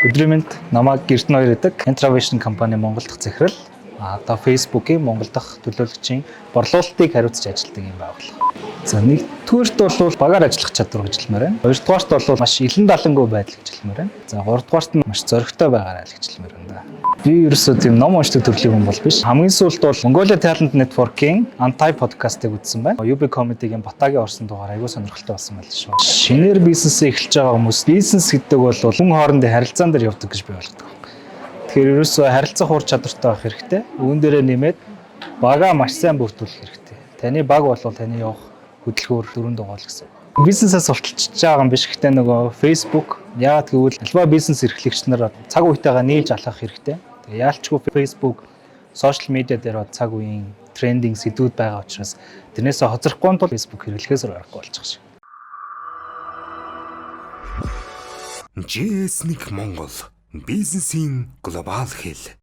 Өдрийн мэнд, намайг Эрдэнэ хоёр гэдэг Intravision компани Монгол дахь захирал. Одоо Facebook-ийн Монгол дахь төлөөлөгчийн борлуулалтыг хариуцж ажилладаг юм байгууллага. За, нэгдүгээрт бол багаар ажиллах чадвар гэж хэлмээр байна. Хоёрдугаарт бол маш илэн далангүй байдал гэж хэлмээр байна. За, гуравдугаарт нь маш зоригтой байгаарай л гэж хэлмээр байна да. Би ерөөсөө тийм ном уншдаг төрлийн хүн бол биш. Хамгийн сүүлд бол Mongolia Talent Network-ийн Anti podcast-ыг үзсэн байна. UB Comedy-гийн Батагийн орсон дугаар айгүй сонирхолтой болсон байл шүү. Шинээр бизнесээ эхэлж байгаа хүмүүс, бизнес гэдэг бол хүн хоорондын харилцаан дээр явдаг гэж би ойлгодог. Тэгэхээр ерөөсөө харилцах ур чадвартай байх хэрэгтэй. Үүн дээрээ нэмээд багаа маш сайн бүрдүүлэх хэрэгтэй. Таны баг бол таны явах хөдөлгөөр дөрөв дугаал гэсэн. Бизнесээс сурталчилж байгаа юм биш. Гэхдээ нөгөө Facebook, яагаад гэвэл альва бизнес эрхлэгч нар цаг үетэйгээ нийлж алхах хэрэгтэй. Тэгээ яалчгүй Facebook, сошиал медиа дээр цаг үеийн trending сэдвүүд байгаа учраас тэрнээсээ хоцрохгүй тул Facebook хэрэглэхээс аргагүй болчих шиг. GS1 Монгол бизнесийн глобал хэл.